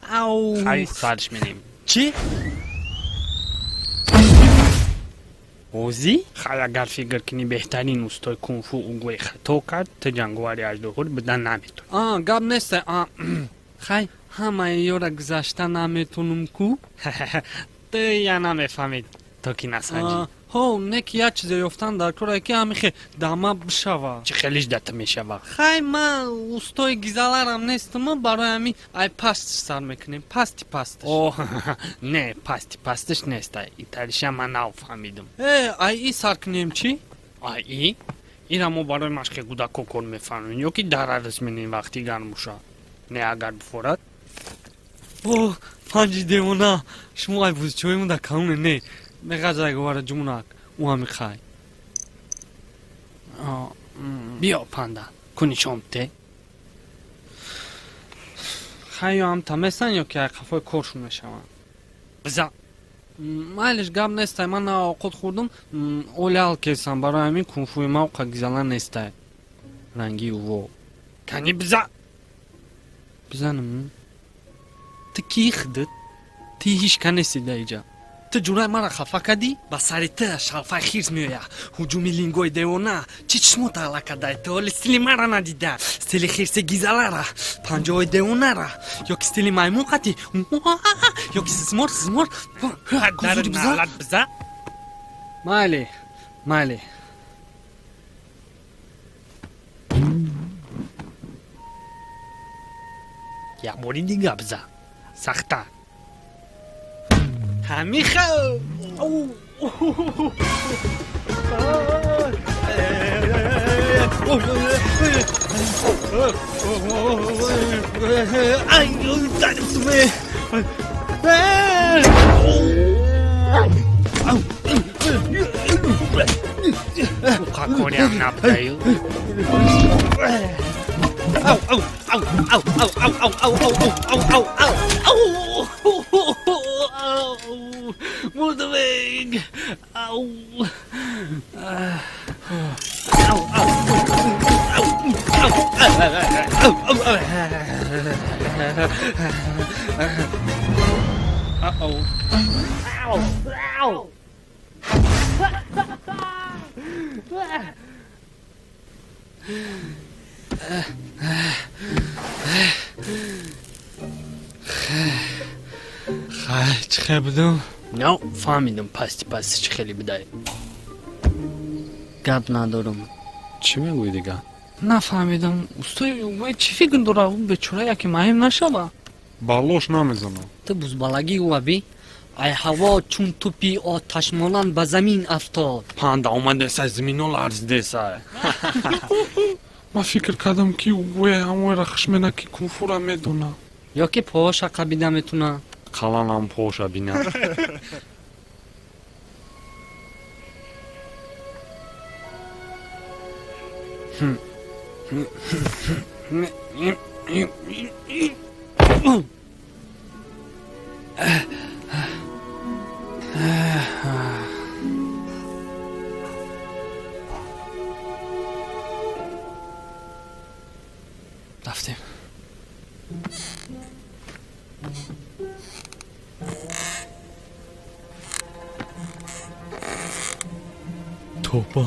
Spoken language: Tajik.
Ау. Хай, сарш менем. Чӣ? Озӣ? Хай, агар фикр кунӣ, беҳтарин устои кунфу Угвей хато кард, ту ҷанговари аждоҳор будан наметонӣ. А, гап неста. Хай, ҳамаи ёра гузашта наметонум ку. Ту я намефаҳмед, то ки насанҷӣ. Ҳо, не ки як чизе ёфтан дар коре, ки ҳамихе дама бишава. Чӣ хелиш дата мешава? Хай, ман устои гизаларам нестама, барои ҳамин ай пастиш сар мекунем, пасти пастиш. О, не, пасти пастиш неста, италиша ман нав фаҳмидам. Э, ай и сар кунем чӣ? Ай и ира мо барои машқи кӯдако кор мефаҳмем ё ки дарарас менем вақти гарм боша. Не, агар бифорад. О, панҷи девона, шумо ай бузчоиму да калоне не меғазай говара ҷумунак ӯ ҳами хай. Биё, панда, куни шомте. Хай, ё ҳам таместан, ё ки ай қафои коршон мешаванд. Бизан. Майлиш, гап нестай, ман на овқот хӯрдум, оли кесам, барои ҳамин кунфуи ма уқа гизала нестай ранги уво. Кани, бизан. Бизанам? Ту кӣ худат? Ти ҳеҷ ка нести да иҷа. Ту ҷурай мара хафа кардӣ, ба сари ту шалфаи хирс меоя, ҳуҷуми лингои девона. Чӣ чишмо таъла кардай? Ту оли стили мара надида, стили хирси гизалара, панҷоҳои девонара, ё ки стили маймун қати, ё ки сизмор сизмор. Налат, биза. Майли, майли. Як бори дига биза, сахта. Ҳамиха. Уқа кориам набудаю. Ау, ау, ау, ау, ау, ау, ау, ау, ау, ау, ау, ау, ау, ау, мурдавег, ау, ау, ау, ау, ау, ау, ау, ау, ау. Хай, чӣ хел будум? На фаҳмидам, пасти пасти чӣ хеле будай. Гап надорам. Чӣ мегӯӣ дига? Нафаҳмидам, устои вай чӣ фикр дора, ӯ бечора яке маҳим нашава. Баллош намезанам. Ту бузбалагӣ ӯаби, ай ҳаво чун тӯпи оташмонанд ба замин афтод. Панда омадесай, замино ларзидесай. Ман фикр кардам, ки ве ҳамоеро хушмена, ки кунфура медона. Ё ки поша қабида метуна. Қаланам поша бина. Рафтем. Тоба.